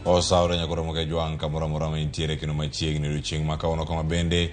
Osawore nyakoro moke jwang' kamoro amora ma intiere kendo machiegni odiochieng' ma kawuono kama bende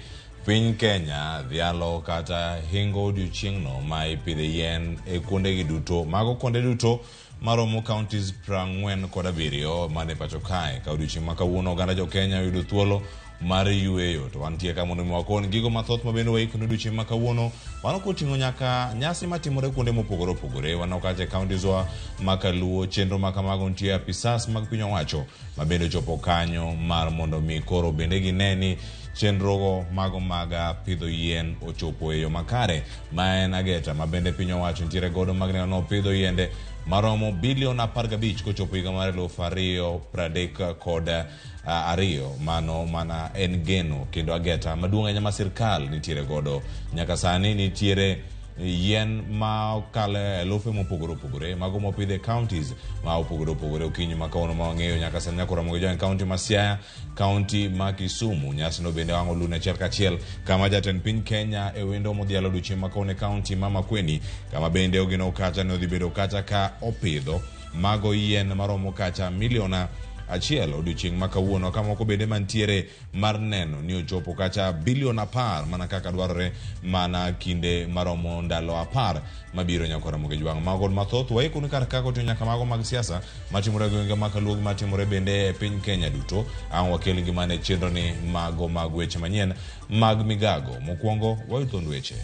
piny Kenya dhialo kata hingo odiochieng'no ma ipidhe yien e kuondegi duto. Mago kuonde duto maromo counties 47 mane pacho kae. Ka odiochieng' ma kawuono oganda jo Kenya oyudo thuolo mar yueyo to wantie ka mondo mi wakon gigo mathoth ma bende waiko ne odiochieng' ma kawuono. Mano koting'o nyaka nyasi matimore kuonde mopogore opogore. Waneno kacha e counties wa ma kaluo chenro ma kamago nitie apisas mag piny owacho ma bende ochopo kanyo mar mondo mi koro bende gine ni chenrogo mago mag pidho yien ochopo e yo makare ma en ageta ma bende piny owacho nitiere godo mag neno ni opidho yiende maromo bilion 15 kochopo higa mar 2032. Mano mana en geno kendo ageta maduong' ahinya ma sirkal nitiere godo. Nyaka sani nitiere yien ma okalo e elufe mopogore opogore mago mopidh e counties ma opogore opogore. Okinyi ma kawuono ma wang'eyo nyaka sani nyaka Ramogi Jowang' county ma Siaya, county ma Kisumu. Nyasino bende wang' olune achiel kachiel kama jatend piny Kenya e wendo modhialo odiochieng' ma kawuono e county ma Makueni, kama bende ogeno kacha ni odhi bedo kacha ka opidho mago yien maromo kacha miliona achiel odiochieng' ma kawuono, ka moko bende mantiere mar neno ni ochopo kacha bilion 10 mana kaka dwarore mana kinde maromo ndalo 10 mabiro. Nyakwa Ramogi Jwang' mago mathoth waikoni kar kaka oting'o nyaka mago mag siasa matimore e gwenge ma kaluo gi matimore bende e piny Kenya duto. Ang' wakel ngimane e chenro ni mago mag weche manyien mag migago. Mokwongo wayud thond weche.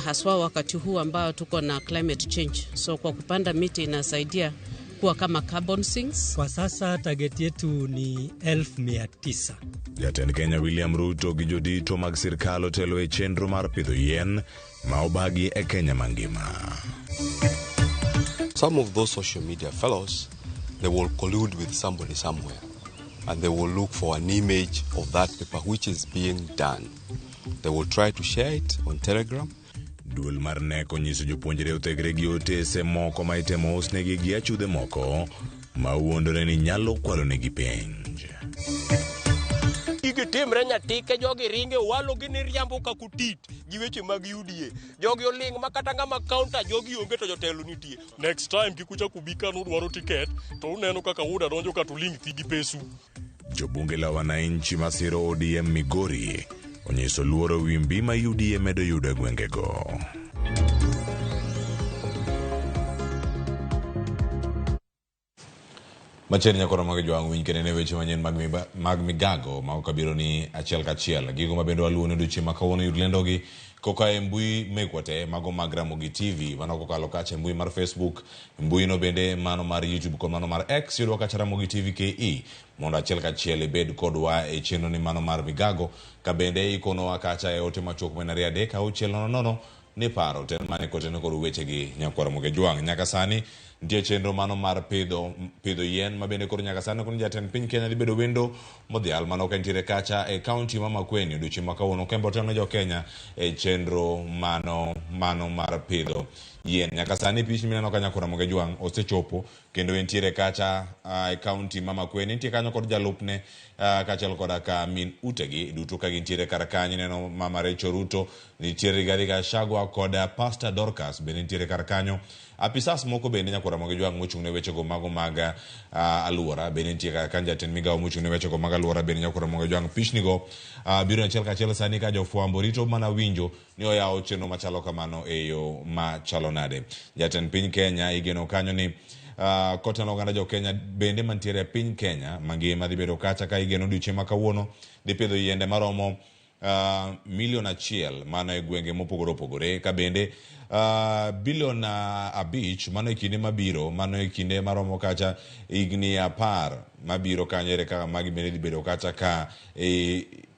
Haswa wakati huu ambao tuko na climate change. So kwa kupanda miti inasaidia kuwa kama carbon sinks. Kwa sasa target yetu ni 900,000. Jatend Kenya William Ruto gi jodito mag sirkal otelo e chenro mar pidho yien ma obagi e Kenya mangima. Some of those social media fellows, they will collude with somebody somewhere and they will look for an image of that paper which is being done. They will try to share it on Telegram. Duol mar KNEC onyiso jopuonjre othegre gi otese moko ma itemo usnegi gi achudhe moko ma wuondore ni nyalo kwalonegi penj. Gigi timre nyatike, jogi ringe owalo gini riambo kaka otit gi weche mag UDA. Jogi oling' ma kata ng'ama counter jogi onge to jotelo nitie. Next time kik uchak ubi ka nudwaro tiket to uneno kaka UDA donjo ka to uling' thi gi pesu. Jobunge la wananchi masiro ODM Migori onyiso luoro wi mbi ma UDA medo yudo e gwengego. Machiegni nyakoro mag jwang' winj kendo ne weche manyien mag, mag migago ma ok abiro ni achiel kachiel. Gigo ma bende waluwo ni odiochieng' ma kawuono yud lendogi koka e mbui mekwa te mago mag Ramogi TV mano kokalo kacha e mbui mar Facebook, mbui no bende mano mar YouTube kod mano mar X yudwa kacha Ramogi TV KE mondo achiel kachiel ibed kodwa e chenro ni mano mar migago ka bende ikonowa kacha e ote machuok men 2 3 6 0 0 ni paro ten mane kotene kod wechegi nyakwar Ramogi Jwang'. Nyaka sani nitie chenro mano mar pidho yien ma bende koro nyaka sani koro jatend piny Kenya dhi bedo wendo modhial mano ka nitiere kacha e kaunti ma Makueni odiochieng' ma kawuono kembe otelo ne jo Kenya e chenro mano mar pidho yien. Nyaka sani pichni mineno ka nyakwar Ramogi Jwang' osechopo kendo entiere kacha e kaunti ma Makueni, nitie kanyo kod jalupne kaachiel koda ka min utegi duto ka gintiere kar kanyo. Ineno mama Rachel Ruto, nitiere Rigathi Gachagua kod Pastor Dorcas bende nitiere kar kanyo. Apisas moko bende nyakwar Ramogi Jwang' mochung' ne wechego mago mag aluora bende nitie kar kanyo. Jatend migawo mochung' ne wechego mag aluora bende nyakwar Ramogi Jwang'. Pichnigo biro achiel kachiel sani ka jofwambo rito mana winjo ni oyawo chenro machalo kamano e yo machalo nade. Jatend piny Kenya igeno kanyo ni kotelo oganda jo Kenya bende mantiere e piny Kenya mangima dhi bedo kacha ka igeno odiochieng' ma kawuono dhi pidho yiende maromo milion 1 mano e gwenge mopogore opogore ka bende bilion 5 mano e kinde mabiro, mano e kinde maromo kacha higni 10 mabiro kanyo ere kaka magi bende dhi bedo kacha ka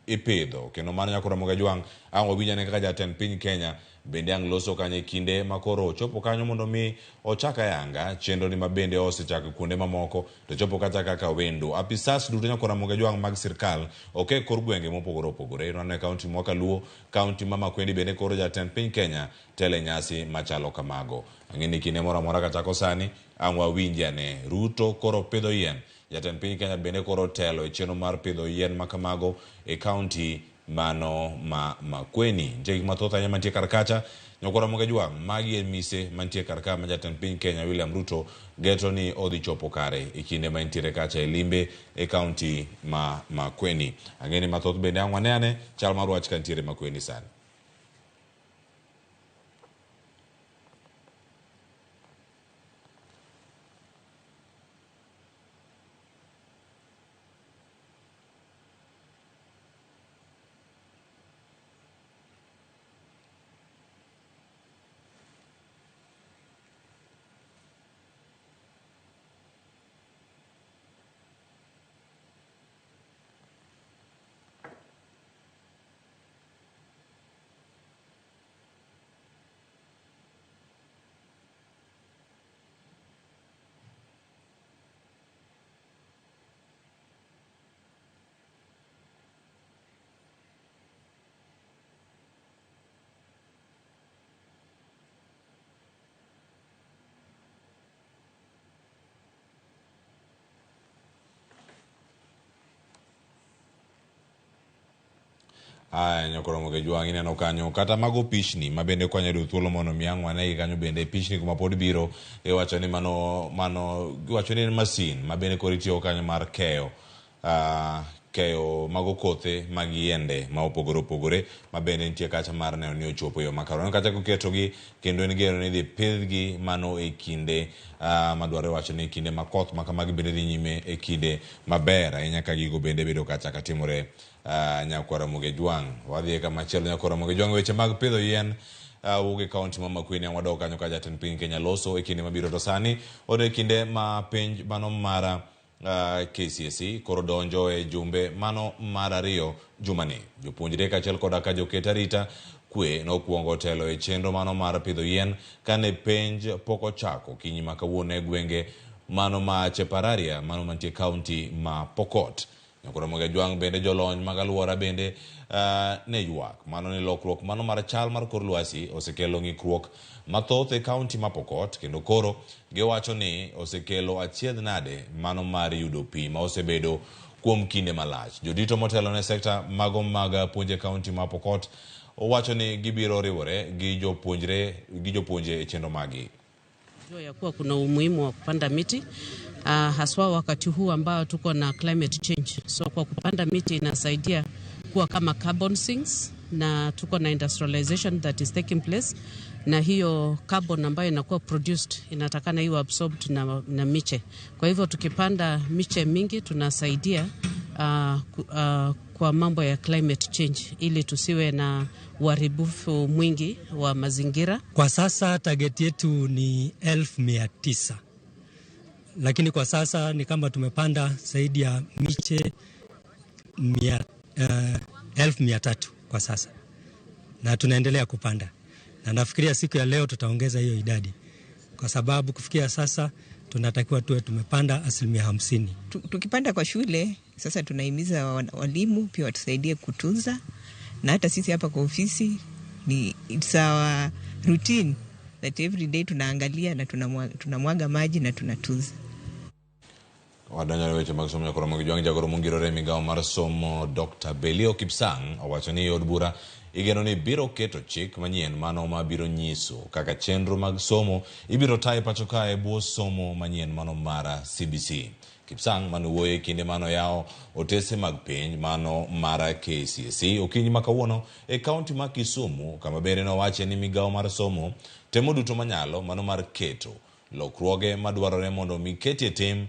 ipidho. Kendo mano nyakwar Ramogi Jwang' ang' wawinj ane kaka jatend piny Kenya bende ang' loso kanyo e kinde ma koro ochopo kanyo mondo mi ochak ayanga chenro ni ma bende osechako kuonde mamoko to chopo kacha kaka wendo. Apisas duto nyakwar Ramogi Jwang' mag sirkal ok e kor gwenge mopogore opogore. Ineno e kaunti mwaka Luo, kaunti ma Makueni bende koro jatend piny Kenya telo e nyasi machalo kamago. Ang'e ni kinde moro amora kachako sani ang' wawinji ane Ruto koro pidho yien. Jatend piny Kenya bende koro telo e chenro mar pidho yien makamago e kaunti mano ma Makueni. Nitie gik mathoth ahinya mantie kar kacha. Nyakwar Ramogi Ajwang', magi e mise mantie kar ka ma jatend piny Kenya William Ruto geto ni odhi chopo kare e kinde ma entiere kacha e limbe e kaunti ma Makueni. Ang'e ni mathoth bende ang' wane ane chal mar wach kantiere Makueni sani. Aya, Nyakwar Ramogi Ajwang', ineno kanyo kata mago pichni ma bende konyo yudo thuolo mondo mi ang' wanegi kanyo bende pichni kuma pod biro iwacho ni mano iwacho ni en masin ma bende koro itiyo kanyo mar keyo keyo mago kothe mag yiende ma opogore opogore ma bende nitie kacha mar neno ni ochopo e yo makare. Waneno kacha koketogi kendo en geno ni idhi pidhgi mano e kinde madwarore wacho ni kinde ma koth ma kamagi bende dhi nyime e kinde maber ahinya ka gigo bende bedo kacha katimore. Nyakwar Ramogi Ajwang'. Wadhi e kamachielo Nyakwar Ramogi Ajwang' weche mag pidho yien wuok e kaunti ma Makueni ang' wadok kanyo ka jatend piny Kenya loso e kinde mabiro to sani od e kinde ma penj mano mar KCSE koro donjo e jumbe mano mar 2 jumani. Jopuonjre kaachiel koda ka joket arita kwe nokwongo telo e chenro mano mar pidho yien kane penj pok ochako okinyi ma kawuono e gwenge mano ma Chepararia mano mantie kaunti ma Pokot. Nyakwar Ramogi Ajwang' bende jolony mag alwora bende ne ywak mano ni lokruok mano mar chal mar kor lwasi osekelo ng'ikruok mathoth e kaunti ma Pokot kendo koro giwacho ni osekelo achiedh nade mano mar yudo pi ma osebedo kuom kinde malach. Jodito motelo ne sekta mago mag puonj e kaunti ma Pokot owacho ni gibiro riwore gi jopuonjre gi jopuonje e chenro magi. Ya kuwa kuna umuhimu wa kupanda miti haswa wakati huu ambao tuko na climate change. So kwa kupanda miti inasaidia kuwa kama carbon sinks, na tuko na industrialization that is taking place, na hiyo carbon ambayo inakuwa produced inatakana iwe absorbed na miche. Kwa hivyo tukipanda miche mingi tunasaidia kwa mambo ya climate change ili tusiwe na uharibifu mwingi wa mazingira. Kwa sasa target yetu ni 900,000. Lakini kwa sasa ni kama tumepanda zaidi ya miche 300,000 kwa sasa. Na tunaendelea kupanda. Na nafikiria siku ya leo tutaongeza hiyo idadi. Kwa sababu kufikia sasa tunatakiwa tuwe tumepanda 50%. Tukipanda kwa shule sasa tunahimiza walimu pia watusaidie kutunza, na hata sisi hapa kwa ofisi ni it's our routine that every day tunaangalia na tunamwaga maji na tunatunza. Wadonjo weche mag somo Nyakwar Ramogi Ajwang'. Jagoro mongirore e migawo mar somo Dr. Belio Kipsang owacho ni od bura igeno ni biro keto chik manyien mano ma biro nyiso kaka chenro mag somo ibiro ta e pacho kae bwo somo manyien mano mar CBC. Kipsang mane wuoyo e kinde mano yawo otese mag penj mano mar KCSE okinyi ma kawuono e kaunti ma Kisumu, kama bende nowache ni migawo mar somo temo duto manyalo mano mar keto lokruoge madwarore mondo mi ketie tim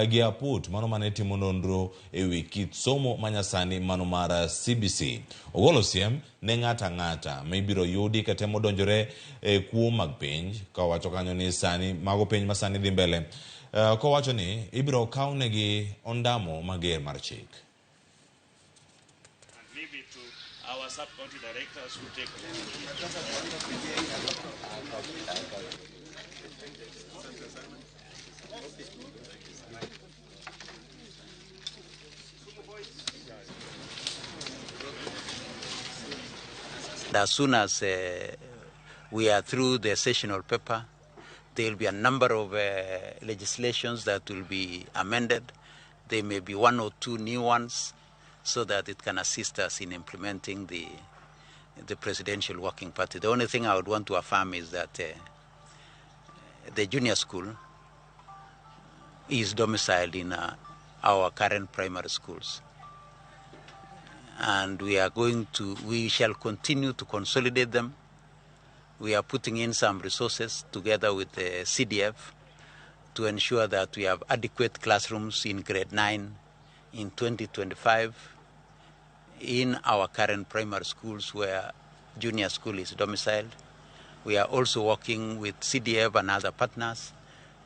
gi aput mano mane timo nonro ewi kit somo manyasani mano mar CBC. Ogolo siem ne ng'ata ang'ata ma ibiro yudi katemo donjore e kuo mag penj, kawacho kanyo ni sani mago penj ma sani dhi mbele, kowacho ni ibiro kawnegi ondamo mager mar chik. Leave it to our sub-county directors who take As soon as we are through the sessional paper, there will be a number of legislations that will be amended. There may be 1 or 2 new ones so that it can assist us in implementing the Presidential Working Party. The only thing I would want to affirm is that the junior school is domiciled in our current primary schools. And we shall continue to consolidate them. We are putting in some resources together with the CDF to ensure that we have adequate classrooms in grade 9 in 2025 in our current primary schools where junior school is domiciled. We are also working with CDF and other partners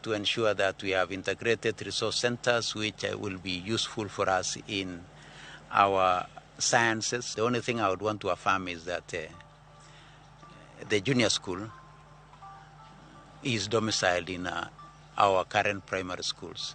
to ensure that we have integrated resource centers which will be useful for us in our sciences. The only thing I would want to affirm is that the junior school is domiciled in our current primary schools.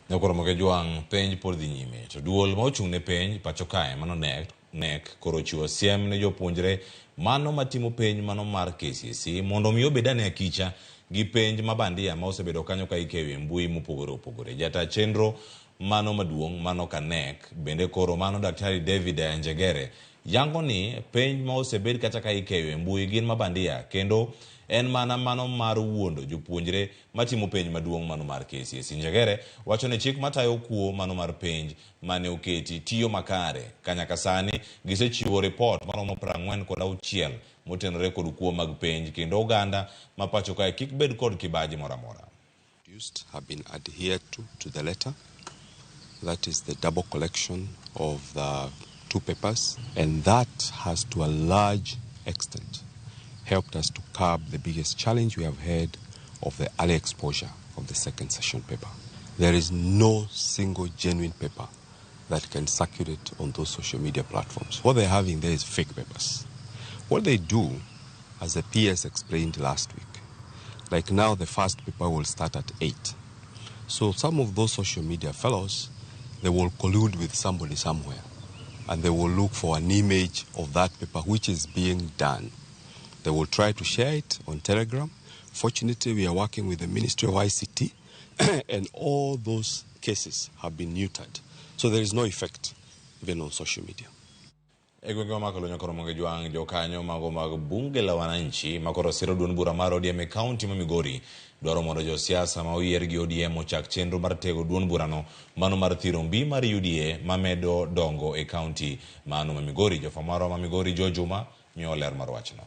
Nyakoro Jwang' penj pod dhi nyime to duol ma ochung' ne penj pacho kae mano KNEC koro ochiwo siem ne jopuonjre mano matimo penj mano mar KCSE mondo mi obed ane akicha gi penj ma bandia ma osebedo kanyo ka ikeyo e mbui mopogore opogore. Jata chenro mano maduong' mano ka KNEC bende koro mano Daktari David Njegere yango ni penj ma osebed kata ka ikeyo e mbui gin ma bandia kendo en mana mano mar wuondo jopuonjre matimo penj maduong' mano mar KCSE. Njegere wacho ni chik matayo kuo mano mar penj mane oketi tiyo makare ka nyaka sani gisechiwo ripot maromo 46 motenore kod kuo mag penj kendo oganda ma pacho kae kik bed kod kibaji moro amora. Have been adhered to the letter. That is the double collection of the two papers, and that has to a large extent helped us to curb the biggest challenge we have had of the early exposure of the second session paper. There is no single genuine paper that can circulate on those social media platforms. What they're having there is fake papers. What they do, as the PS explained last week, like now the first paper will start at 8. So some of those social media fellows, they will collude with somebody somewhere, and they will look for an image of that paper which is being done. They will try to share it on Telegram. Fortunately, we are working with the Ministry of ICT, and all those cases have been neutered. So there is no effect even on social media. E gwenge ma Koluo Nyakoro Monge Jwang' jokanyo mago mag bunge la wananchi makoro siro duond bura mar ODM e kaunti ma Migori dwaro mondo josiasa ma oyier gi ODM ochak chenro mar tego duond burano mano mar thiro mbi mar UDA mamedo dongo e kaunti mano ma Migori. Jofwambo marwa ma Migori Joe Juma miyo ler mar wachno.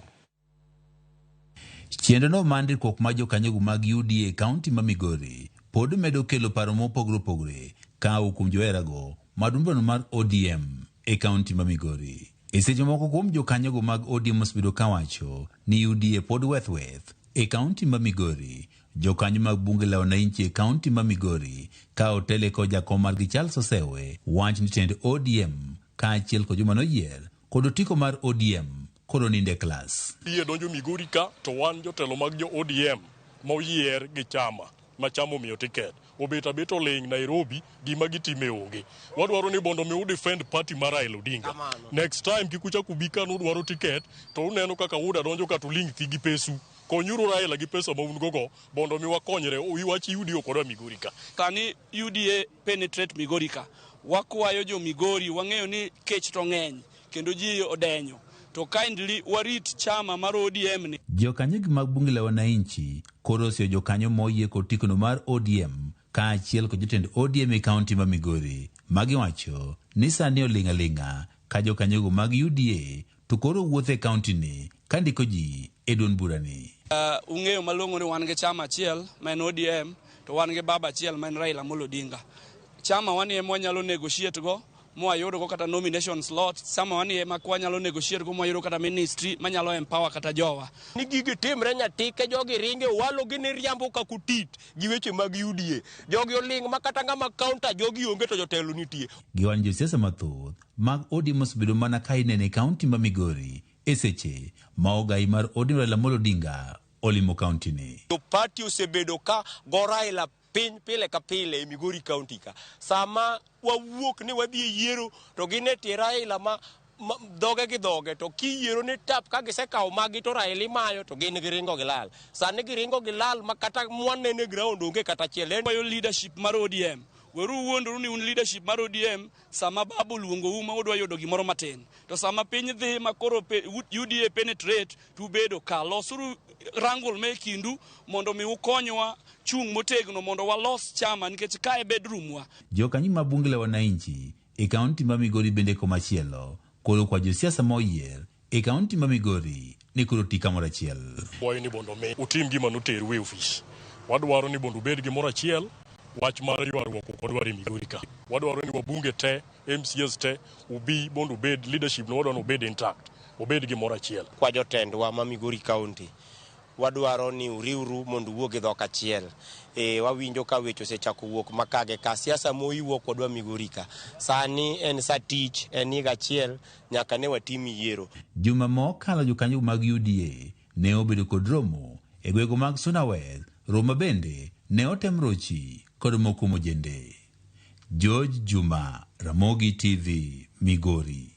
Chenrono mar ndikruok mar jokanyogo mag UDA e kaunti ma Migori pod medo kelo paro mopogore opogore ka owuok kuom joherago mar duond burano mar ODM e kaunti ma Migori. E seche moko kuom jokanyogo mag ODM osebedo kawacho ni UDA pod weth weth e kaunti ma Migori. Jokanyo mag bunge la wananchi e kaunti ma Migori ka otele kod jakom margi Charles Osewe wacho ni tend ODM kaachiel kod joma noyier kod otiko mar ODM koro ninde klas. UDA donjo Migori ka to wan jotelo mag jo ODM moyier gi chama ma chama omiyo tiket obet abet oling' Nairobi gima gitime onge. Wadwaro ni mondo mi u defend party mar Raila Odinga. Next time kik uchak ubi ka nudwaro tiket to uneno kaka UDA donjo ka to ling' thi gi pesu. Konyuru Raila gi pesa ma un go go mondo mi wakonyre wach UDA ok wadwa Migori ka. Sani UDA penetrate Migori ka. Wakwayo jo Migori, wang'eyo ni kech to ng'eny kendo ji odenyo. To kindly warit chama mar ODM ni. Jokanyogi mag bunge la wananchi koro osiyo jokanyo moyie kod tikono mar ODM kaachiel kod jotend ODM e kaunti ma Migori magiwacho ni sani oling' aling'a ka jokanyogo mag UDA to koro wuotho e kaunti ni ka ndiko ji e duond burani. Ung'eyo malong'o ni wan gi chama achiel ma en ODM to wan gi baba achiel ma en Raila Amolo Odinga. Chama wani ema wanyalo negotiate go mwayudo go kata nomination slot, sama wani ema kwanyalo negotiate go mwayudo kata ministry manyalo empower kata jowa. Ni gigi timre nyatike jogi ringe walo gini riambo ka kutit gi weche mag UDA. Jogi oling' ma kata ng'ama counter jogi onge to jotelo nitie. Giwan josiasa mathoth mag ODM osebedo mana ka ineno e kaunti ma Migori e seche ma ogai mar ODM Raila Amolo Odinga olimo kaunti ni. Jo party osebedo ka go Raila piny pile ka pile e Migori County ka. Sama wawuok ni wadhi e yiero to gin e tie Raila ma dhoge gi dhoge to kiyiero ni tap ka gisekawo magi to Raila imayo to gin giringo gilal. Sani giringo gilal ma kata mwanene e ground onge kata achiel. Kwayo leadership mar ODM Weru wuondoru ni un leadership mar ODM sama baba oluongou ma udwa yudo gimoro matin. To sama piny dhi ma koro UDA penetrate to ubedo ka. Losuru wrangle me kindu mondo mi ukonywa chung' motegno mondo walos chama nikech ka e bedroom wa. Jokanyo ma bunge la wananchi e kaunti ma Migori bende komachielo koro kwa josiasa ma oyier e kaunti ma Migori ni koro ti kamoro achiel. Kwayo ni mondo mi utim gima noteru e ofis. Wadwaro ni mondo ubed gimoro achiel. Wach mar ywaruok ok wadwar e Migori ka. Wadwaro ni wabunge te, MCAs te, ubi mondo ubed leadership no wadwaro ni obed intact, obed gimoro achiel. Kwa jotendwa ma Migori County, wadwaro ni uriwru mondo uwuo gi dhok achiel. Wawinjo ka weche osechako wuok makage ka siasa moiwuok wadwa Migori ka. Sani en sa tich, en higa achiel, nyaka ne watim yiero. Juma mokalo jokanyo mag UDA ne obedo kod romo e gwenge mag Suna West, romo bende ne otem rochi kod moko mojende. George Juma, Ramogi TV, Migori.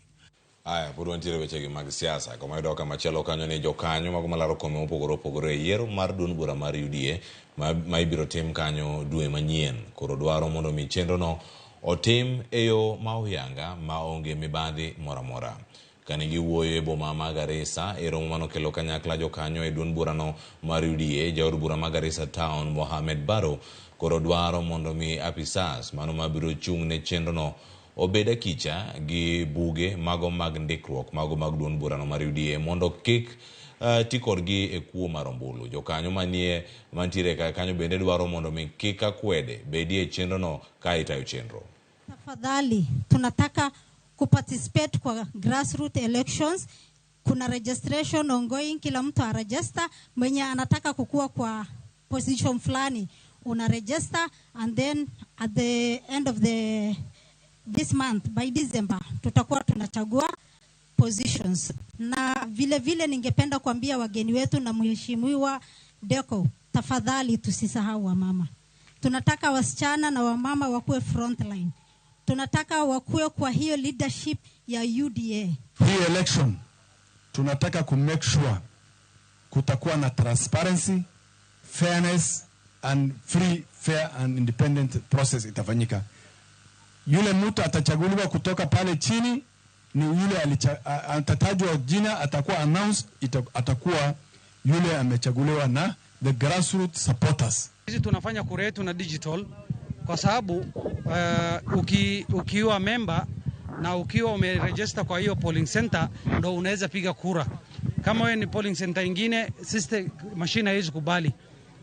Aya, pod wantiere wechegi mag siasa. Kama yudo kama chielo kanyo ni jokanyo mago malaro kombe mopogore opogore e yiero mar duond bura mar UDA ma ibiro tim kanyo dwe manyien. Koro dwaro mondo mi chenro no otim e yo ma oyanga ma onge mibadhi moro amora. Kane giwuoyo e boma ma Garissa e romo manokelo kanyakla jokanyo e duond burano mar UDA, jaod bura ma Garissa Town Mohamed Barrow koro dwaro mondo mi apisas mano mabiro chung' ne chenro no obed akicha gi buge mago mag ndikruok mago mag duond burano mar UDA mondo kik ti kodgi e kuo mar ombulu. Jokanyo manie mantiere kanyo bende dwaro mondo mi kik akwede bedie e chenro no ka itayo chenro. Tafadhali, tunataka kuparticipate kwa grassroots elections. Kuna registration ongoing, kila mtu aregister. Mwenye anataka kukua kwa position fulani una register, and then at the end of the this month by December tutakuwa tunachagua positions. Na vile vile ningependa kuambia wageni wetu na mheshimiwa Deko, tafadhali tusisahau wamama. Tunataka wasichana na wamama wakuwe frontline. Tunataka wakuwe kwa hiyo leadership ya UDA. Hii election tunataka ku make sure kutakuwa na transparency, fairness and free, fair and independent process itafanyika. Yule mtu atachaguliwa kutoka pale chini ni yule atatajwa jina, atakuwa announced, atakuwa yule amechaguliwa na the grassroots supporters. Sisi tunafanya kura yetu na digital kwa sababu ukiwa member na ukiwa umeregister kwa hiyo polling center ndo unaweza piga kura. Kama wewe ni polling center ingine, system machine haiwezi kubali.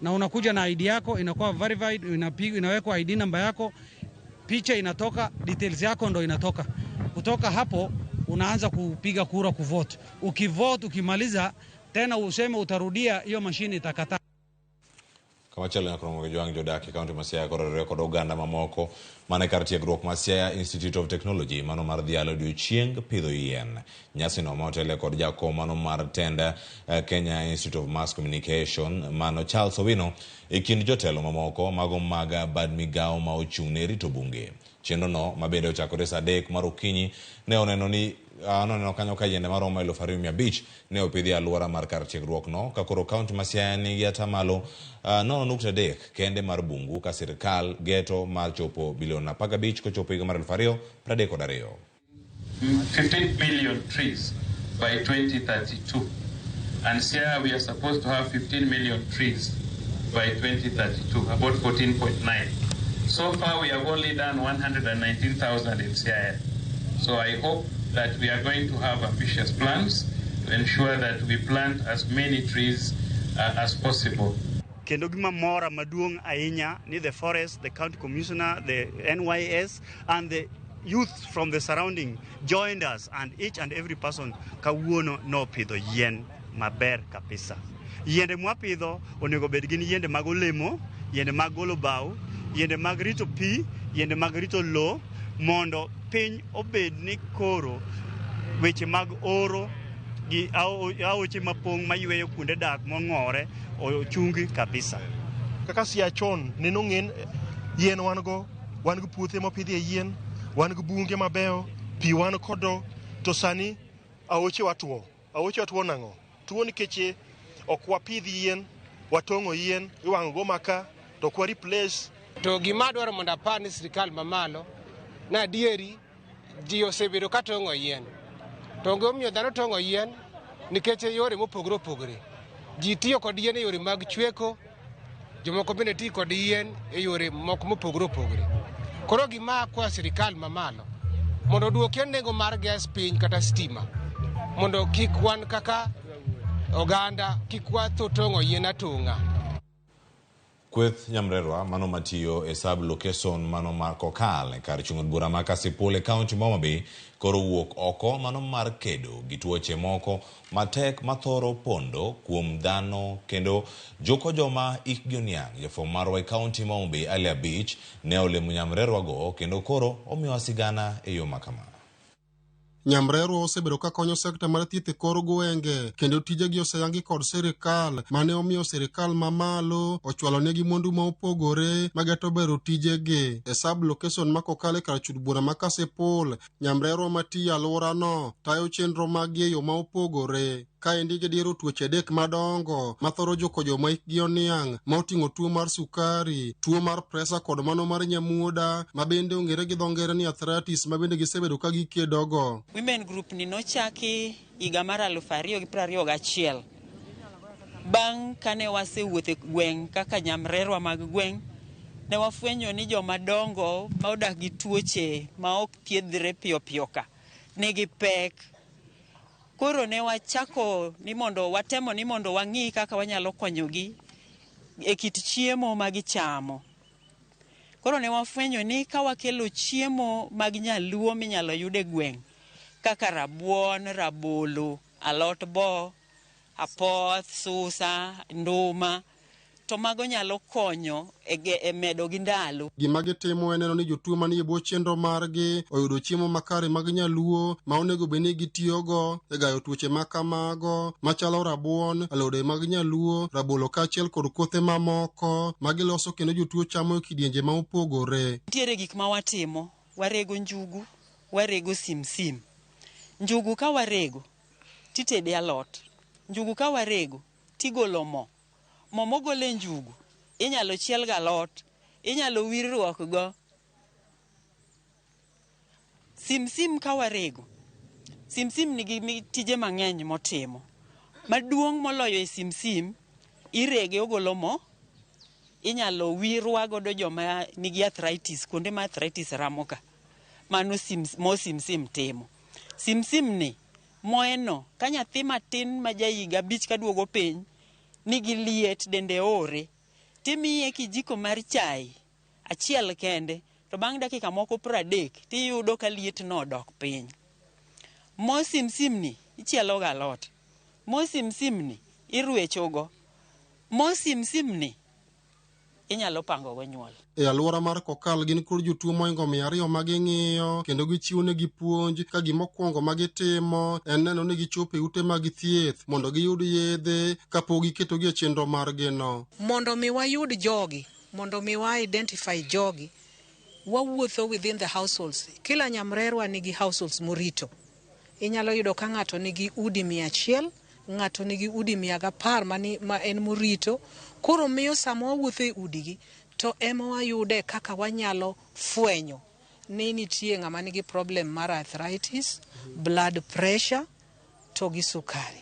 Na unakuja na ID yako inakuwa verified, inawekwa ID namba yako, picha inatoka, details yako ndo inatoka. Kutoka hapo unaanza kupiga kura, kuvote. Ukivote ukimaliza tena useme utarudia, hiyo machine itakataa. Kamachielo nyaka romo gi jwang' jodak e kaunti ma Siaya kod oriwore kod oganda mamoko mane kar tiegruok ma Siaya Institute of Technology mano mar dhialo odiochieng pidho yien. Nyasino ma otele kod jakom mano mar tend Kenya Institute of Mass Communication mano Charles Owino e kind jotelo mamoko mago mag bad migawo ma ochung' ne rito bunge. Chenro no ma bende ochakore saa 3 mar okinyi ne oneno ni noneno kanyo ka yiende maromo 2,500 ne opidhi e alwora mar kar tiegruok no ka koro kaunti ma Siaya nigi atamalo 0.3 kende mar bungu ka sirikal geto mar chopo bilion 15 kochopo higa mar 2032. 15 million trees by 2032. And here we are supposed to have 15 million trees by 2032, about 14.9. So far we have only done 119,000 in Siaya. So I hope that we are going to have ambitious plans to ensure that we plant as many trees as possible. Kendo gima mora maduong' ahinya ni the forest, the county commissioner, the NYS and the youth from the surrounding joined us, and each and every person kawuono nopidho yien maber kabisa. Yiende mwapidho onego bed gin yiende mag olemo, yiende mag golo bao, yiende mag rito pi, yiende mag rito lo, mondo piny obed ni koro weche mag oro gi aoche mapong' mayweyo kuonde dak mong'ore ochungi kabisa. Kaka Siaya chon neno ng'en yien wan go, wan gi puothe mopidhie yien, wan gi bunge mabeyo, pi wan kodo, to sani aoche watuo. Aoche watuo nang'o? Tuo nikech ok wapidh yien, watong'o yien, iwang'o go maka, to ok wa replace. To gima adwaro mondo apar ni sirikal mamalo na adieri ji osebedo ka tong'o yien. To onge omiyo dhano tong'o yien nikech e yore mopogore opogore. Ji tiyo kod yien e yore mag chweko, jomoko bende tiyo kod yien e yore moko mopogore opogore. Koro gima akwayo sirikal mamalo mondo oduokie nengo mar gas piny kata stima mondo kik wan kaka oganda kik watho tong'o yien atong'a. Kweth nyamrerwa mano matiyo e sub location mano mar Kokal kar chung' od bura ma Kasipul e kaunti ma Homa Bay koro wuok oko mano mar kedo gi tuoche moko matek mathoro pondo kuom dhano kendo juko joma ikgi oniang'. Jafwambo marwa e kaunti ma Homa Bay Ali Abich ne olimo nyamrerwa go kendo koro omiyowa sigana e yo makama. Nyamrerwa osebedo ka konyo sekta mar thieth e kor gwenge kendo tijegi oseyangi kod sirikal mane omiyo sirikal mamalo ochwalo negi mwandu ma opogore mageto bero tijegi. E sub location ma Kokal e kar chud bura ma Kasipul, nyamrerwa matiyo e alworano tayo chenro maggi e yo ma opogore. Kaendi gidiero tuoche adek madongo mathoro juko joma hikgi oniang' ma oting'o tuo mar sukari, tuo mar presa kod mano mar nyamuoda ma bende ong'ere gi dho ngere ni arthritis ma bende gisebedo ka gikedogo. Women Group ni nochaki higa mar 2021 bang' kane wasewuotho e gweng' kaka nyamrerwa mag gweng' ne wafwenyo ni joma dongo ma odak gi tuoche ma ok thiedhre piyo piyo ka nigi pek. Koro ne wachako ni mondo watemo ni mondo wang'i kaka wanyalo konyogi e kit chiemo ma gichamo. Koro ne wafwenyo ni ka wakelo chiemo mag nyaluo minyalo yud e gweng' kaka rabuon, rabolo, alot bo, apoth, susa, nduma, to mago nyalo konyo e medo gi ndalo. Gima gitimo en neno ni jotuo manie bwo chenro margi oyudo chiemo makare mag nyaluo ma onego bed ni gitiyogo e gayo tuoche ma kamago machalo rabuon, alode mag nyaluo, rabolo kaachiel kod kothe mamoko ma giloso kendo jotuo chamo e kidienje ma opogore. Nitiere gik ma watimo, warego njugu, warego simsim. Njugu ka warego, titede alot. Njugu ka warego, tigolo mo. Mo mogol e njugu inyalo chiel galot, inyalo wirruok go. Simsim ka warego, simsim nigi tije mang'eny motimo. Maduong' moloyo e simsim, irege ogolo mo, inyalo wirwa godo joma nigi arthritis, kuonde ma arthritis ramo ka. Mano mo simsim timo. Simsim ni, moeno, ka nyathi matin ma ja higa 5 kaduogo piny, nigi liet dende ore, timiye kijiko mar chai achiel kende, to bang' dakika moko 30 tiyudo ka liet no odok piny. Mo simsim ni ichielo ga alot. Mo simsim ni irwechogo. Mo simsim ni inyalo pango go nyuol. E alwora mar Kokal gin kod jotuo moingo 200 ma ging'iyo kendo gichiwo negi puonj ka gimokwongo ma gitimo en neno ni gichopo e ute mag thieth mondo giyud yedhe kapok giketogi e chenro margi no. Mondo mi wayud jogi, mondo mi wa identify jogi, wawuotho within the households. Kila nyamrerwa nigi households morito. Inyalo yudo ka ng'ato nigi udi 100, ng'ato nigi udi 110 ma en morito. Koro miyo sama wawuotho e udigi to ema wayude kaka wanyalo fwenyo ni nitie ng'ama nigi problem mar arthritis, blood pressure to gi sukari.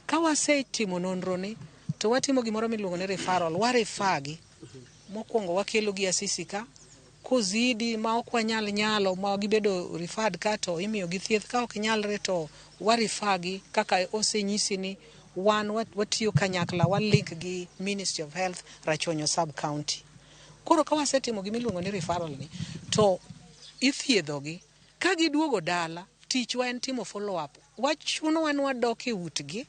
Ka wasetimo nonro ni to watimo gimoro miluongo ni referral, wa refer gi. Mokwongo wakelo gi Asisi ka, kozidi ma ok wanyal nyalo ma gibedo referred ka to imiyo gi thieth, ka ok nyalre to wa refer gi kaka osenyisi ni wan watiyo kanyakla, wa link gi Ministry of Health Rachuonyo sub county. Koro ka wasetimo gima iluongo ni referral ni to ithiedho gi. Ka giduogo dala, tichwa en timo follow up. Wachuno wan wadok e utgi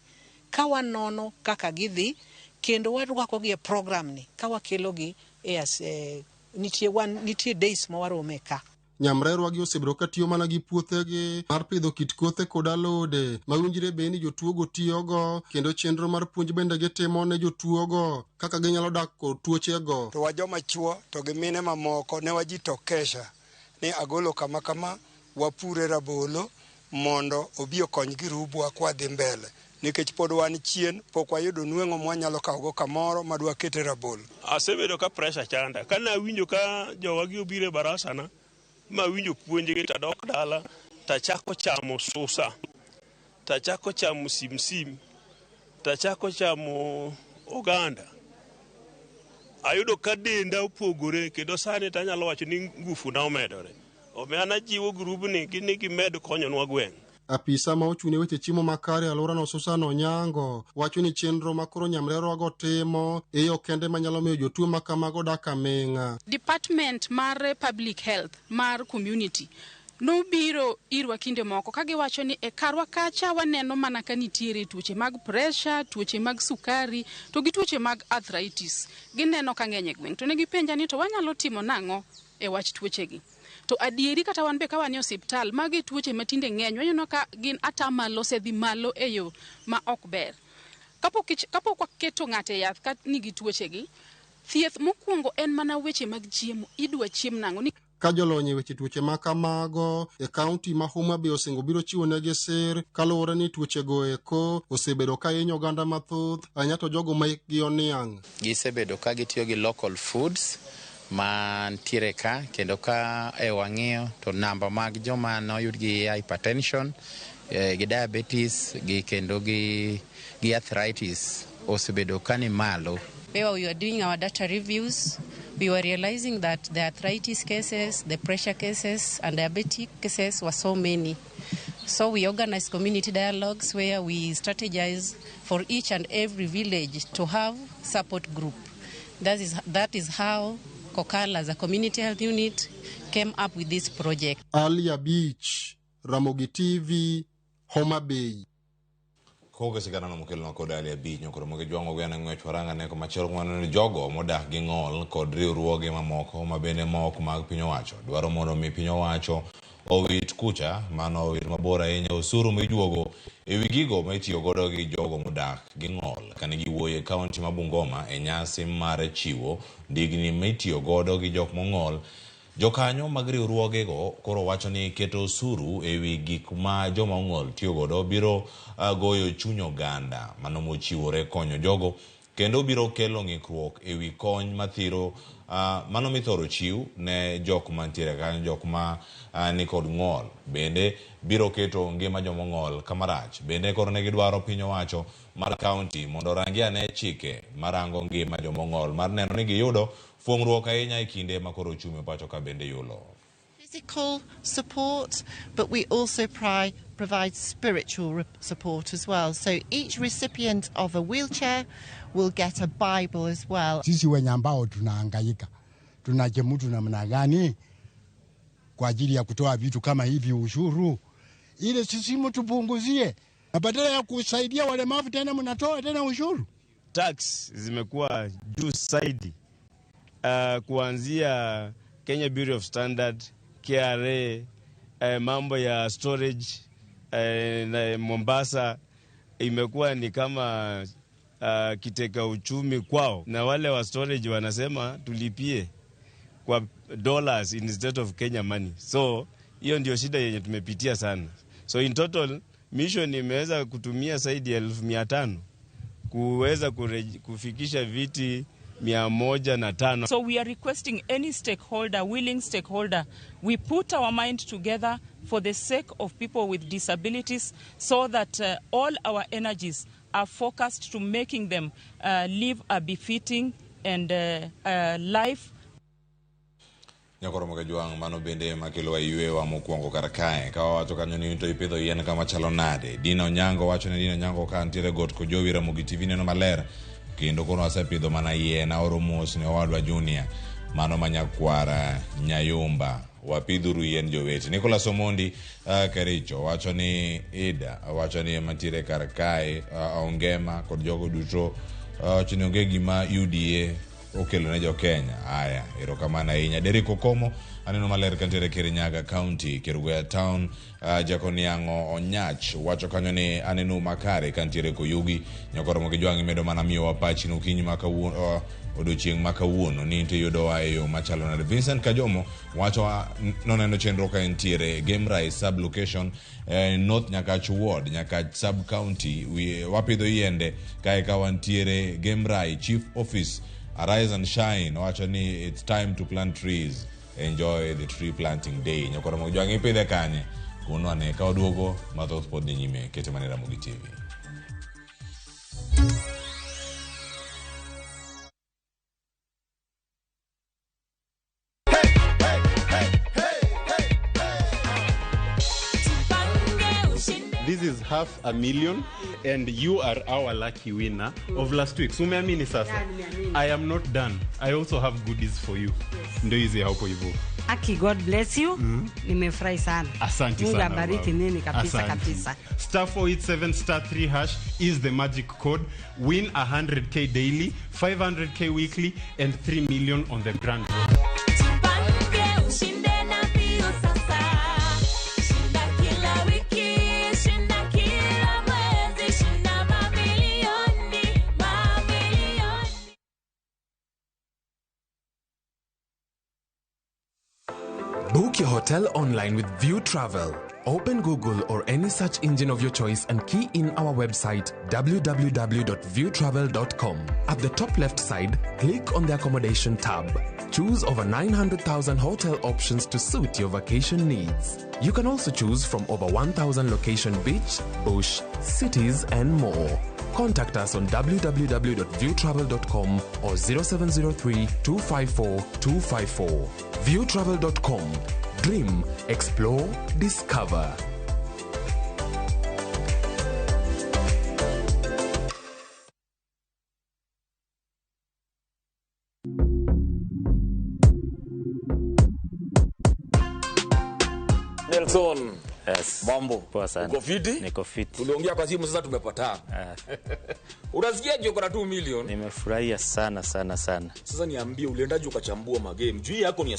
ka wanono kaka gidhi kendo warwako gi e program ni ka wakelo gi e nitie days ma warome ka. Nyamrerwa gi osebedo ka tiyo mana gi puothegi mar pidho kit kothe kod alode ma winjre be ni jotuogo tiyogo kendo chenro mar puonj bende gitimo ne jotuogo kaka ginyalo dak kod tuochego. To wa joma chuo to gi mine mamoko ne wajitokesha ni agolo kama kama wapure rabolo mondo obi okony girubwa kwa dhi mbele. Nikech pod wan chien, pok wayudo nweng'o mwanyalo kawogo kamoro madwa kete rabolo. Asebedo ka pressure chanda. Kane awinjo ka jowagi obiro e barasa na, ma awinjo puonjgi tadok dala, tachako chamo susa, tachako chamo simsim, tachako chamo oganda. Ayudo ka denda opogore kendo sani tanyalo wacho ni ngufu na omedore. Omiyo an ajiwo grubni gi ni gimed konyonwa gweng'. Apisa ma ochung' ne weche chiemo makare e alworano Susan Onyango wacho ni chenro ma koro nyamrerwago timo e yo kende manyalo miyo jotuo ma kamago dak aming'a. Department mar public health mar community nobiro irwa kinde moko ka giwacho ni e karwa kacha waneno mana ka nitiere tuoche mag pressure, tuoche mag sukari to gi tuoche mag arthritis. Gineno ka ng'eny e gweng'. To ne gipenja ni to wanyalo timo nang'o e wach tuochegi. To adieri kata wan be ka wan e osiptal, magi tuoche matinde ng'eny, waneno ka gin atamalo osedhi malo e yo ma ok ber. Kapok waketo ng'ato e yath ka nigi tuochegi, thieth mokwongo en mana weche mag chiemo. Idwa chiem nang'o? Ka jolony e weche tuoche ma kamago e kaunti ma Homa Bay osingo biro chiwo negi sir kaluwore ni tuochego eko osebedo ka hinyo oganda mathoth ahinya to jogo ma hikgi oniang'. Gisebedo ka gitiyo gi local foods mantiere ka kendo ka e wang'iyo to namba mag joma noyud gi hypertension gi diabetes gi kendo gi arthritis osebedo ka ni malo. Where we were doing our data reviews, we were realizing that the arthritis cases, the pressure cases, and diabetic cases were so many. So we organized community dialogues where we strategize for each and every village to have support group. That is how Kokal as a community health unit came up with this project. Alia Beach, Ramogi TV, Homa Bay. Koge sigana no mokelnwa kod Ali Abich nyokoro moge jwang'o gweno ng'wech waranga ne komachielo kumano ni jogo modak gi ng'ol kod riwruoge mamoko ma bende mok mag piny owacho dwaro mondo mi piny owacho owit kucha mano owit mabor ahinya osuru mijuogo ewi gigo ma itiyo godo gi jogo modak gi ng'ol kane giwuoyo e kaunti ma Bungoma e nyasi mar chiwo ndigni mitiyo godo gi jok mong'ol. Jokanyo mag riwruogego koro wacho ni keto osuru ewi gik ma joma ong'ol tiyo godo biro goyo chuny oganda mano mochiwore konyo jogo kendo biro kelo ng'ikruok ewi kony mathiro mano mithoro chiw ne jok mantiere kanyo jok ma nikod ng'ol bende biro keto ngima jomong'ol kama rach. Bende koro ne gidwaro piny owacho mar kaunti mondo orangi ane chike marango ngima jomong'ol mar neno ni giyudo fuong'ruok ahinya e kinde ma koro ochumi pacho ka bende yulo. Physical support, but we also provide spiritual support as well. So each recipient of a wheelchair will get a Bible as well. Sisi wenye ambao tunahangaika tunachemutu namna gani kwa ajili ya kutoa vitu kama hivi ushuru, ile sisi mtupunguzie, na badala ya kusaidia walemavu tena mnatoa tena ushuru. Tax zimekuwa juu zaidi kuanzia Kenya Bureau of Standard, KRA, mambo ya storage na Mombasa imekuwa ni kama kiteka uchumi kwao, na wale wa storage wanasema tulipie kwa dollars instead of Kenya money. So hiyo ndio shida yenye tumepitia sana. So in total mission imeweza kutumia zaidi ya 500,000 kuweza kufikisha viti 105. So we are requesting any stakeholder, willing stakeholder, we put our mind together for the sake of people with disabilities so that all our energies are focused to making them live a befitting and life. Nyakoro Mogajwang' mano bende makelo ywewa mokwongo kar kae ka wawacho kanyo ni to ipidho yien kama chalo nade. Dina Onyango wacho ni Dina Onyango ka ntiere got Kojowi Ramogi TV neno maler kendo koro asepidho mana yien aoro mos ne owadwa Junior mano manyakwara Nyayumba wapidhuru yien jowete. Nicholas Omondi Kericho wacho ni Ida wacho ni mantiere kar kae Ongema kod jogo duto wacho ni onge gima UDA okelo ne jo-Kenya. Haya, erokamano ahinya. Derek Okomo aneno maler kantiere Kirinyaga County, Kerugoya Town. Jakoniang'o Onyach wacho kanyo ni aneno makare kantiere Koyugi. Nyakoromo gi jwang' imedo mana miyowa pachi no okinyi ma kawuono, odiochieng' ma kawuono ni nitie yudowa e yo machalo nade. Vincent Kajomo wacho noneno chenro ka entiere Game Rice sub location, North Nyakach Ward, Nyakach sub county. Wapidho yiende kae ka wantiere Game Rai Chief Office. Arise and shine, wacho ni it's time to plant trees, enjoy the tree planting day. Nyakoromo gi jwang' ipidhe kanye? Kono ane ka oduogo mathoth pod ni nyime kete mana Ramogi TV. This is 500,000 and you are our lucky winner of last week. So umeamini sasa? Yeah, nimeamini. I am not done. I also have goodies for you. Ndio hizi hapo hivyo. Aki, God bless you. Nimefurahi sana. Asante Mungu sana. abariki Mama. nini kabisa. Asante. Kabisa. Star 487 star 3 hash is the magic code. Win 100K daily, 500K weekly and 3 million on the grand. Jipange ushinde na mbio sasa. Shinda kila wiki, shinda kila mwezi, shinda mamilioni, mamilioni. Book your hotel online with View Travel. Open Google or any search engine of your choice and key in our website www.viewtravel.com. At the top left side, click on the accommodation tab. Choose over 900,000 hotel options to suit your vacation needs. You can also choose from over 1,000 location beach, bush, cities and more. Contact us on www.viewtravel.com or 0703 254 254. Viewtravel.com. Dream, explore, discover. Nelson. Yes. Mambo. Poa sana. Uko fiti? Niko fiti. Tuliongea kwa simu sasa tumepatana. Unasikiaje uko na 2 million? Nimefurahia sana sana sana. Sasa niambie uliendaje ukachambua magame? Juu yako ni ya